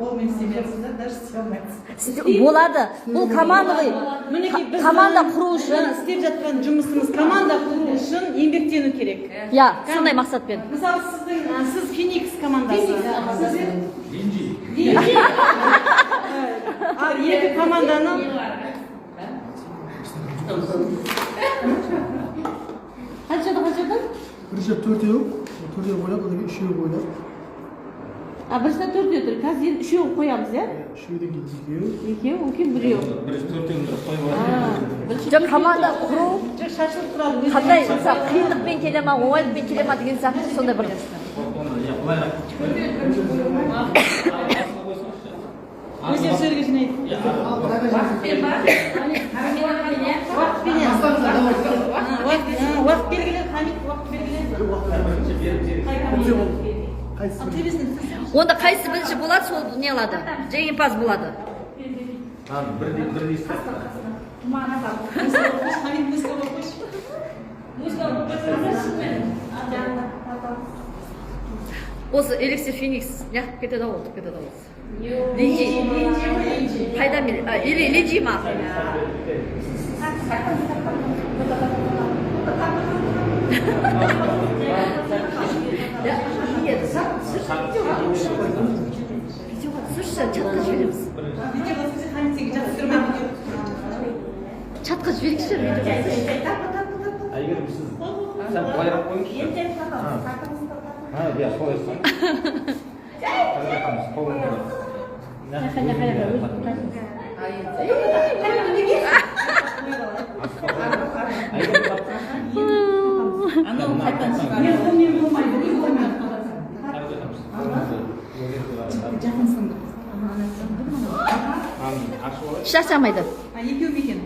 Қолмен істемейсіз да, даже істей алмайсыз. Болады, бұл командовый Мінекей, біз команда құру үшін. Істеп жатқан жұмысымыз: команда құру үшін еңбектену керек. Иә, сондай мақсатпен. Мысалы, сіздің сіз Феникс командасы. Сіз Линджи. Ал екі команданың Қаншада, қаншада? Бірінші төртеу, төртеу ойлап, одан кейін үшеу ойлап. А, біріншіден төртеу тұр, қазір енді үшеу қоямыз, иә? Үшеуден кейін екеу. Екеу, одан кейін біреу. Бірінші төртеуін дұрыс қойып алайық. Бірінші жоқ, команда құру Жоқ, шашылып тұрады өзі. Қандай, мысалы, қиындықпен келе ма, оңайлықпен келе ма деген сияқты, сондай бір. Оны, иә, былайырақ. Өздері сөйлеге жинайды. Уақытпенен. Уақыт белгіле, Хамит, уақыт белгіле. Қай команда? Қайсысы? Ал, төбесін. Онда қайсысы бірінші болады, сол не алады, жеңімпаз болады. Бірдей, бірдей істеп. Хамит, музыка қойып қойшы. Осы Эликсир Феникс неғып кетеді ау, ұтып кетеді ау осы. Линджи қайда мен, а, или Линджи ма? Я, нет, түсірші видеоға, видеоға түсірші, чатқа жібереміз. Видеоға түсірсе, Хамит сенге жақсы тұрмайды. Чатқа жіберейікші, видеоға түсірші. Әйгерім, сіз сәл былайырақ қойыңызшы. А, иә, солай істеңіз. Қолыңды. Әйгерім, Анау қайтадан. Мен қолмен болмайды, өз қолмен. Жақын сындық. Ашып алайық. Еш алмайды. А, екеу ме екен?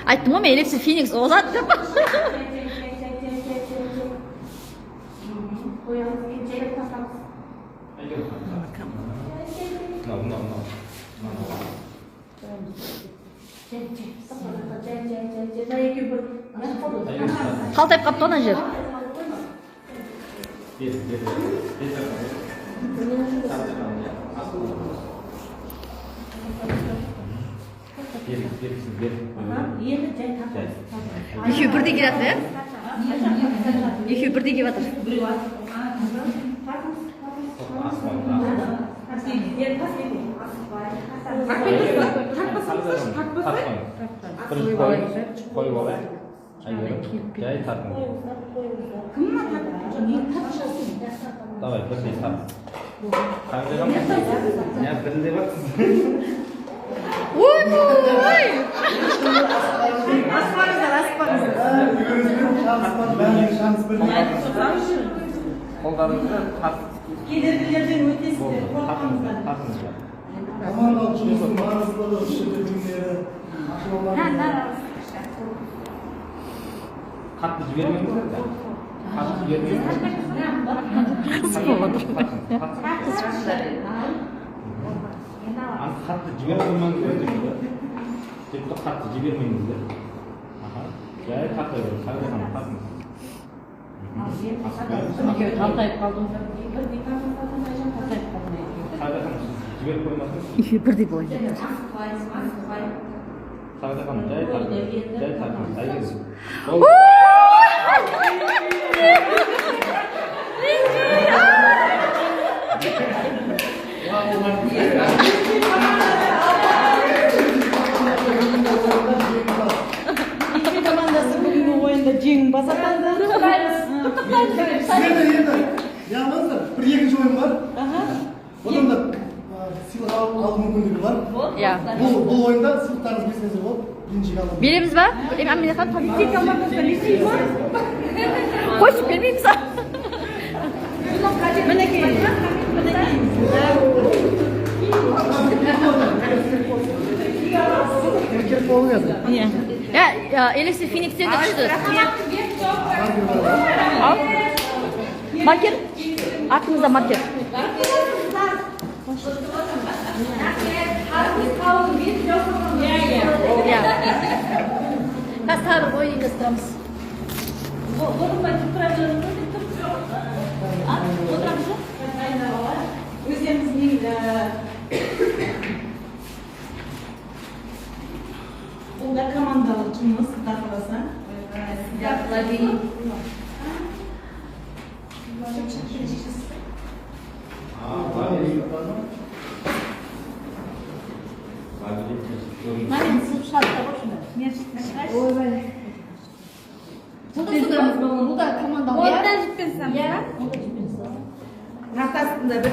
Айттым ғой мен, Эликсир Феникс озады деп. Әйгерім. Мынау, мынау, мынау. Әйгерім. Қалтайып қалыпты ана жер. Бер, бер, бер. Бер, бер, сіз бер. Енді жай тартамыз. Екеуі бірдей келе жатыр, иә, екеуі бірдей келіп жатыр. Енді тас кетейін. Бірінші қойыңыз, қойып алайық. Әйгерім, жай тартыңыз. Давай, бірдей тарт. Қандай? Я бірдей бар. Ой! Асықпаңыздар, асықпаңыздар. Шанс бар, бәрінің шанс бірдей. Қолдарыңызды тарт. Кедергілерден өтесіздер, Болды, қорықпаңыздар. тартыңыздар. Командалық жұмыстың маңыздылығы осы жерде білімдері ашып алған. Қатты жібермеңіздер де. Қатты жібермеңіздер. Қызық болып отыр. Аны қатты жіберіп қоймаңыздар деп тұр. Деп тұр, қатты жібермеңіздер. Аха. Жай тарта беріңіз. Сағида ханым, тартыңыз. Екеуі талтайып қалды. Талтайып қалды. Сағида ханым, сіз жіберіп қоймасаңыз. Екеуі бірдей болайын деп тұр. Сағида ханым, жай тартыңыз. Жай тартыңыз. Әйгерім. Болды. Линджи командасы бүгінгі ойында жеңімпаз атанды. Сіздерде енді неғылмаңыздар, бір екінші ойын бар. Одан да сыйлық алу мүмкіндігі бар. Иә. Бұл ойында сыйлықтарыңызды берсеңіздер болады. Линджиге алып. Береміз ба, Әмина ханым? Командасы Линджи ма? Қойшы, бермейміз. Мінекей. Мінекей. Керек болу еді. Иә. Иә, Эликсир Феникстен де күшті. Ал, маркер артымызда, маркер. Иә, қазір тағы бір ойын ұйымдастырамыз. Отырмай тұра береміз ғой, деп тұр. А, отырамыз ба? Өздеріңіздің бұл да командалық жұмыс, құда қаласа. Я лови. А, лабиринт. Лабиринт көрінді. Мына сызып шығады да ғой шынында. Ойбай. Бұл да сондай, бұл да командалық, иә? Одан жіппен сызамыз. Иә. Тақтасында бір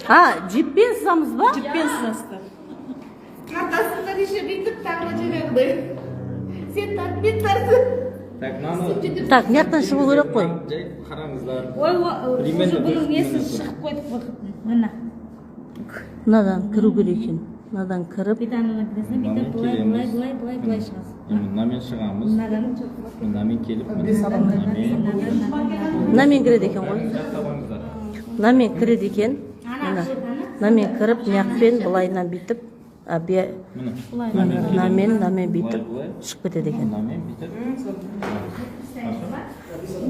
А, жіппен сызамыз ба? Жіппен сызасыздар. Тартасыңдар еще бүйтіп тағы да жаңағыдай. Сен тарт, мен тарттым. Так, мынаны Так, мына жақтан шығу керек қой. Жай қараңыздар. Ой, Примерно уже бұның төрт несі минут. шығып қойдық қой. Міне. Мынадан кіру керек екен. Мынадан кіріп, Бүйтіп анадан кіресің, бүйтіп Мынамен былай, былай, келеміз. былай, былай, былай шығасың. Міне, мынамен шығамыз. Мынадан Мынамен келіп, Бес адам. мынамен. мынамен кіреді екен ғой. Жаттап алыңыздар. Мынамен кіреді екен. Мына. Мынамен кіріп, мына былайынан бүйтіп, а, Міне. мынамен, мынамен бүйтіп Былай, былай. шығып кетеді екен. Мынамен бүйтіп.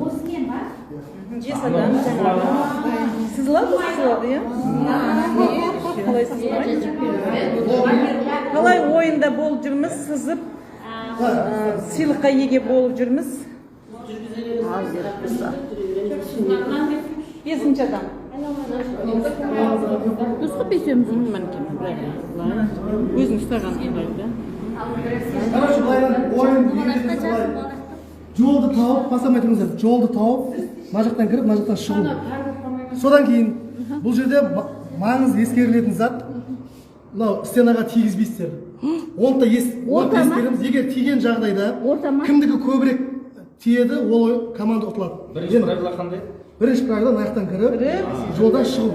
Осымен ба? Бес адам жаңағы. Сызылады, сызылады, иә? Қалай сызылмайды? Қалай ойында болып жүрміз, сызып, сыйлыққа иеге болып жүрміз. Бесінші адам. Дұрыс бесеуміз. Өзің ұстаған ыңғайлы да. Короче, былайынан ойын ережесі былай. Жолды тауып, бастамай тұрыңыздар. Жолды тауып, мына жақтан кіріп, мына жақтан шығу. Содан кейін бұл жерде маңызды ескерілетін зат мынау: стенаға тигізбейсіздер. Оны да оны да ескереміз. Егер тиген жағдайда Орта ма? кімдікі көбірек тиеді, ол команда ұтылады. Бірінші Енді правила қандай? Бірінші правила: мына жақтан кіріп, жолдан шығу.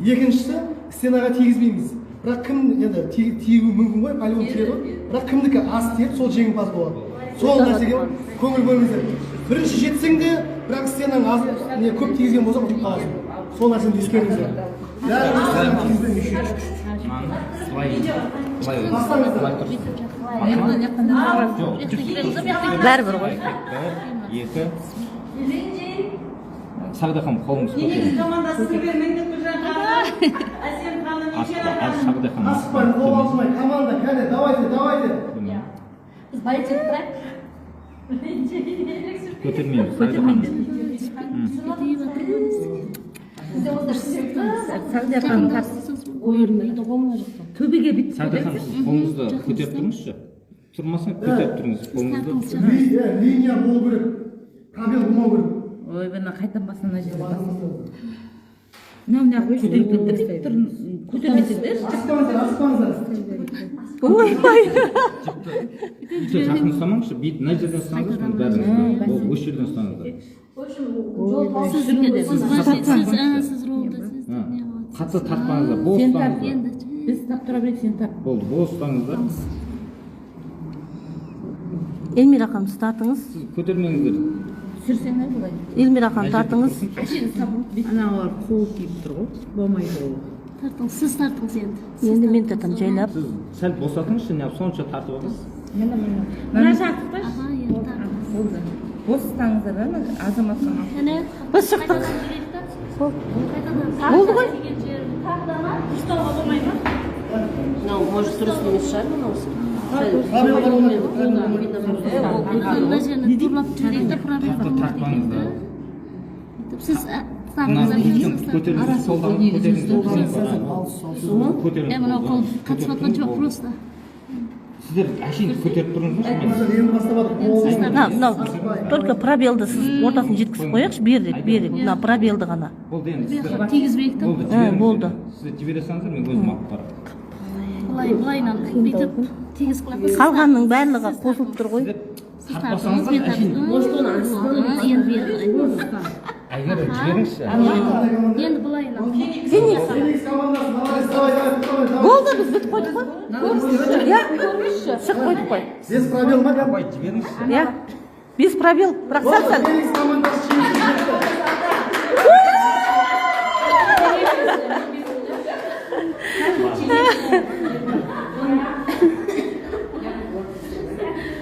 Екіншісі: стенаға тигізбейміз. Бірақ кім енді тиюі мүмкін ғой, по-любому тиеді ғой. Бірақ кімдікі аз тиеді, сол жеңімпаз болады. Сол нәрсеге көңіл бөліңіздер. Бірінші жетсең де, бірақ стенаң аз не көп тигізген болса, ұтылып қаласың. Сол нәрсені ескеріңіздер. Бәрібір стенаға тигізбеңіз. Мынаны былай, былай, Бастаңыздар. былай тұрсын. Жоқ, Бәрібір ғой. Бір, екі. Сағда ханым, қолыңыз Феникс көтеріңіз. командасы бермеңдер, Гүлжан ханым, Әсем ханым, Ильяна ханым. Сағда ханым. Асықпай, қобалжымай, команда, кәне, давайте, давайте. Төмен. Біз балет етіп тұрайық. Көтермейміз, Сағда ханым. Бізде осындай Сағдия ханым. Төбеге бүйтіп. Сағда ханым, сіз қолыңызды көтеріп тұрыңызшы. Тұрмасаң, көтеріп тұрыңыз қолыңызды. Линия болу керек. Пробел болмау керек. Ой, мына қайтан басынан мына жерде. Мына мына көтеріп кетті тұр. Көтермесеңдерші. Асықпаңыздар, асықпаңыздар. Ойбай. Өте жақын ұстамаңызшы, бүйтіп мына жерден ұстаңыздаршы, міне, бәріңіз. Болды, осы жерден ұстаңыздар. В общем, жол тауып Сіз ролды сіз. Ha, қатты тартпаңыздар, бос Сен тарт ұстаңыздар. енді. Біз ұстап тұра берейік, сен тарт. Болды, бос ұстаңыздар. Эльмира ханым, сіз тартыңыз. Сіз көтермеңіздер. Түсірсеңдер былай. Эльмира ханым, тартыңыз. Аналар қол киіп тұр ғой, болмайды ол. Тартыңыз, сіз тартыңыз енді. Енді мен тартамын жайлап. Сіз сәл босатыңызшы, неғып сонша тартып аласыз? Мына жақтықта. Аха, енді тартыңыз. Болды. Бос ұстаңыздар да, азаматқа. Әне, Біз шықтық. қайтадан жүрейік та. Қайтадан. Болды ғой. Деген жер. Тағы да ма? Ұстауға болмай ма? Мынау, может, дұрыс емес шығар мынаусы. Пробел болмау керек, пробел болмау керек. Мына жерін турлап жіберейік та, пробел Қатты болмайды екен тартпаңыздар. да. Бүйтіп сіз Мына тартыңыз, үлкен сіз көтеріңіз, қолдан көтеріңіз. Көтеріңіз. Е, мынау қол қатысып жатқан жоқ просто. Сіздер әшейін көтеріп тұрыңыздаршы мен. Енді бастап жатыр. Мына, мынау только пробелді сіз ортасын жеткізіп қояйықшы, берірек, берірек. Мына пробелді ғана. Болды енді, сіздер. Тигізбейік та. Болды, Ә, жіберіңіз. болды. Сіздер жібере салыңыздар, мен өзім алып барамын. Былай, былайынан бүйтіп тегіз қылып. Қалғанның барлығы қосылып тұр ғой. Сіздер Сіз тартыңыз, тартпасаңыздар мен әшейін. тартып. Енді бері. Әйгерім, жіберіңізші. Енді былайынан. Феникс. Феникс командасы, молодец, давай, давай, давай, давай. Болды, біз бітіп қойдық қой. Иә, шығып қойдық қой. Без пробел ма? Апай, жіберіңізші. Иә. Без пробел, бірақ сәл сәл. Феникс командасы жеңіске жетті.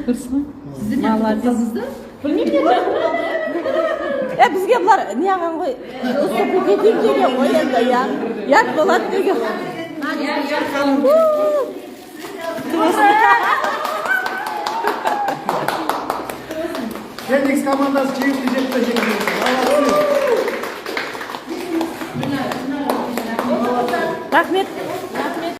Дұрыс қой. Молодец. Білмеймін не. Е, бізге бұлар не алған ғой, уступить етейік деген ғой енді, иә, ұят болады деген. Феникс командасы жеңіске жетті.